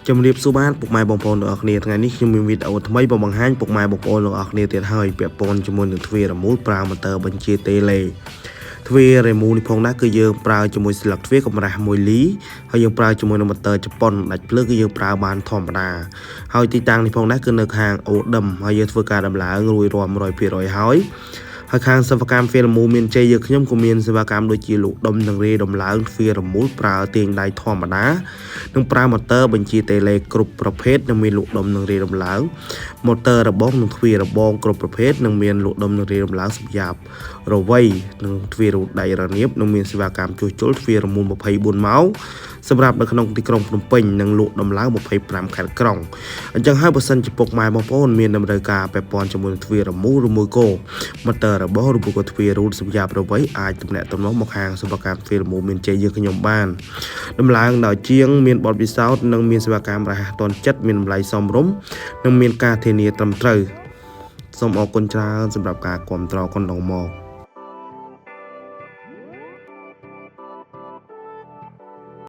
ជំរាបសួរបាទពុកម៉ែបងប្អូនទាំងអស់គ្នាថ្ងៃនេះខ្ញុំមានវីដេអូថ្មីមកបង្ហាញពុកម៉ែបងប្អូនទាំងអស់គ្នាទៀតហើយពាក់ព័ន្ធជាមួយនឹងទ្វាររមូលប្រើម៉ូទ័របញ្ជាតេឡេទ្វាររមូលនេះផងដែរគឺយើងប្រើជាមួយស្លឹកទ្វារកម្រាស់1លីហើយយើងប្រើជាមួយនឹងម៉ូទ័រជប៉ុនដាច់ភ្លើងគឺយើងប្រើបានធម្មតាហើយទីតាំងនេះផងដែរគឺនៅខាងអូដឹមហើយយើងធ្វើការដំឡើងរួចរាល់100%ហើយហើយខាងសិប្បកម្មហ្វីលមូមានជ័យយើងខ្ញុំក៏មានសេវាកម្មដូចជាលក់ដុំនិងរេដំឡើងទ្វាររមូលប្រើទាញដៃធម្មតានិងប្រើម៉ូទ័របញ្ជាតេឡេគ្រប់ប្រភេទនិងមានលក់ដុំនិងរេដំឡើងម៉ូទ័ររបងនិងទ្វាររបងគ្រប់ប្រភេទនិងមានលក់ដុំនិងរេដំឡើងសម្រាប់រវៃនិងទ្វាររូតដៃរនាបនិងមានសេវាកម្មជួសជុលទ្វាររមូល24ម៉ោងសម្រាប់នៅក្នុងទីក្រុងភ្នំពេញនិងលក់ដំឡើង25ខេត្តក្រុងអញ្ចឹងហើយបើសិនជាពុកម៉ែបងប្អូនមានតម្រូវការពាក់ព័ន្ធជាមួយនឹងទ្វាររមូលឬមួយក៏ម៉ូទ័ររបស់ឬមួយក៏ទ្វាររូតសម្រាប់រវៃអាចទំនាក់ទំនងមកខាងសិប្បកម្មទ្វាររមូលមានជ័យយើងខ្ញុំបានដំឡើងដោយជាងមានបទពិសោធន៍និងមានសេវាកម្មរហ័សទាន់ចិត្តមានតម្លៃសមរម្យនិងមានការធានាត្រឹមត្រូវសូមអរគុណច្រើនសម្រាប់ការគាំទ្រកន្លងមក។